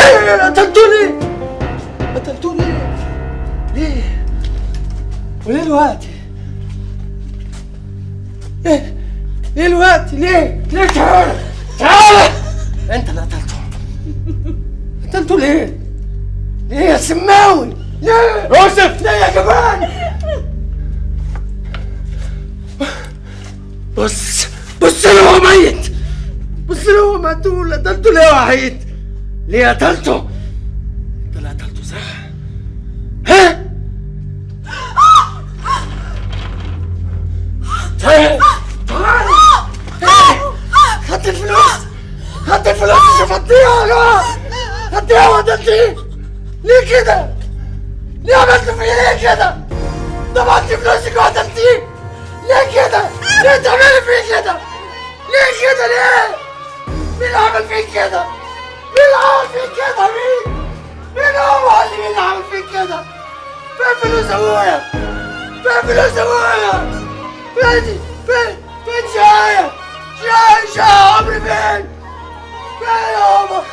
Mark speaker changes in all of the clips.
Speaker 1: ليه قتلتوه؟ ليه قتلتوه؟ ليه؟ ليه؟ وليه الوقت؟ ليه؟ ليه الوقت؟ ليه؟ ليه؟ تعالى تعالى، انت اللي قتلته. قتلته ليه؟ ليه يا سماوي؟ ليه؟ يوسف ليه يا جبان؟ بص بص له هو ميت، بص له هو مقتول. قتلته ليه يا وحيد؟ ليه قتلته؟ انت اللي قتلته صح؟ ها؟ تعال تعال، خدت الفلوس، خدت الفلوس شفطتيها يا جماعة، خدتيها وقتلتيه. ليه كده؟ ليه عملت فيا ليه كده؟ طبعت فلوسك وقتلتيه ليه كده؟ ليه تعملي فيه كده؟ ليه كده؟ ليه؟ مين اللي عمل فيك كده؟ مين اللي عمل فيك كده؟ مين؟ مين هو اللي مين اللي عمل فيك كده؟ فين فلوس ابويا؟ فين فلوس ابويا؟ فين فين فين شاية؟ شاية شاية عمري فين؟ فين يا بابا؟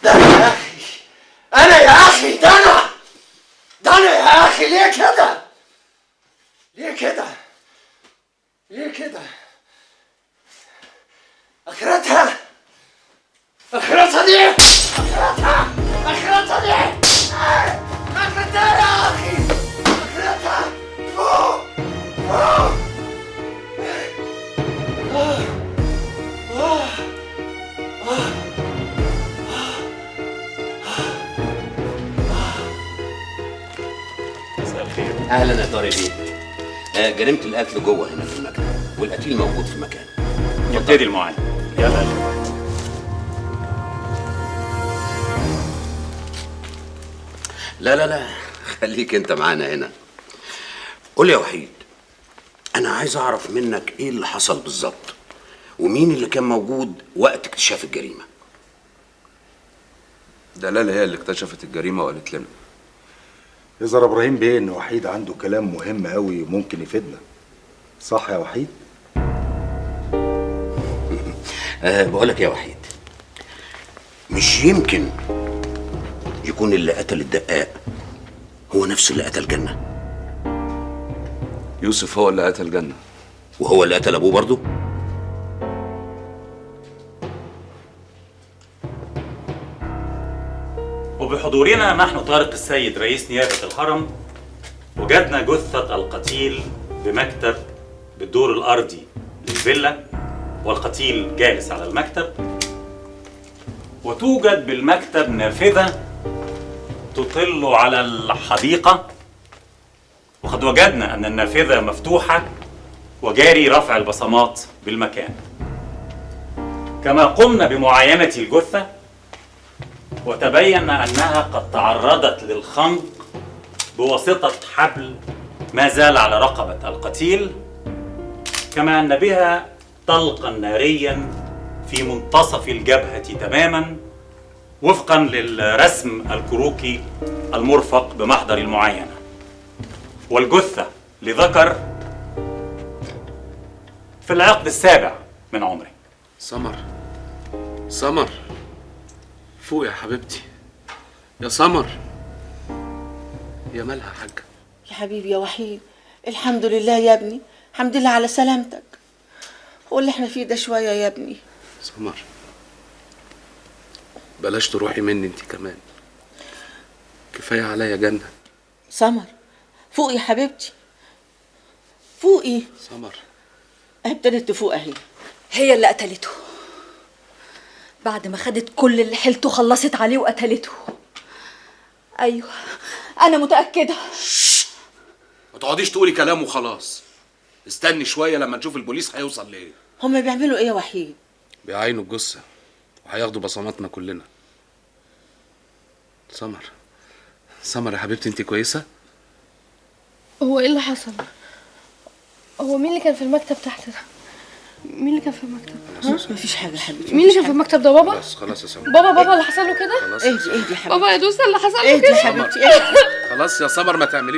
Speaker 1: ده يا أخي، أنا يا أخي، ده أنا، ده أنا يا أخي. ليه كده؟ ليه كده؟ ليه كده؟ آخرتها، آخرتها دي، آخرتها، آخرتها دي، آخرتها يا أخي، آخرتها. أوه أوه آه آه.
Speaker 2: مساء الخير.
Speaker 3: اهلا يا طارق بيه. جريمة القتل جوه هنا في المكتب، والقتيل موجود في مكانه.
Speaker 2: نبتدي المعاينة. يلا يا شباب.
Speaker 3: لا لا لا، خليك انت معانا هنا. قول يا وحيد، انا عايز اعرف منك ايه اللي حصل بالظبط، ومين اللي كان موجود وقت اكتشاف الجريمة.
Speaker 4: دلال هي اللي اكتشفت الجريمة وقالت لنا. يظهر ابراهيم بيه ان وحيد عنده كلام مهم قوي ممكن يفيدنا، صح يا وحيد؟
Speaker 3: بقولك يا وحيد، مش يمكن يكون اللي قتل الدقاق هو نفس اللي قتل جنة؟
Speaker 5: يوسف هو اللي قتل جنة.
Speaker 3: وهو اللي قتل أبوه برضه؟
Speaker 2: وبحضورنا نحن طارق السيد رئيس نيابة الهرم وجدنا جثة القتيل بمكتب بالدور الأرضي للفيلا، والقتيل جالس على المكتب، وتوجد بالمكتب نافذة تطل على الحديقة، وقد وجدنا أن النافذة مفتوحة وجاري رفع البصمات بالمكان. كما قمنا بمعاينة الجثة وتبين أنها قد تعرضت للخنق بواسطة حبل ما زال على رقبة القتيل، كما أن بها طلقا ناريا في منتصف الجبهة تماما وفقا للرسم الكروكي المرفق بمحضر المعاينة. والجثة لذكر في العقد السابع من عمره.
Speaker 5: سمر، سمر فوق يا حبيبتي، يا سمر، يا مالها يا حاجة؟
Speaker 6: يا حبيبي يا وحيد، الحمد لله يا ابني، الحمد لله على سلامتك. هو اللي احنا فيه ده شوية يا ابني.
Speaker 5: سمر بلاش تروحي مني انت كمان، كفاية عليا جنة.
Speaker 6: سمر فوقي يا حبيبتي، فوقي.
Speaker 5: سمر
Speaker 6: اهي ابتدت تفوق اهي.
Speaker 7: هي اللي قتلته بعد ما خدت كل اللي حيلته، خلصت عليه وقتلته. ايوه انا متاكدة.
Speaker 5: ما تقعديش تقولي كلام وخلاص، استني شوية لما نشوف البوليس هيوصل لايه.
Speaker 6: هما بيعملوا ايه يا وحيد؟
Speaker 5: بيعاينوا الجثة وهياخدوا بصماتنا كلنا. سمر، سمر يا حبيبتي انت كويسة؟
Speaker 8: هو ايه اللي حصل؟ هو مين اللي كان في المكتب تحت ده؟ مين اللي كان في المكتب؟
Speaker 6: مفيش حاجة يا حبيبتي.
Speaker 8: مين اللي كان في المكتب ده؟ بابا؟
Speaker 5: خلاص خلاص يا سمر.
Speaker 8: بابا اللي حصل له كده؟
Speaker 5: خلاص
Speaker 6: اهدي اهدي يا حبيبتي.
Speaker 8: بابا يا دوسة اللي حصل له
Speaker 6: اهدي
Speaker 8: كده؟
Speaker 6: يا حبيبتي اهدي.
Speaker 5: خلاص يا سمر ما تعمليش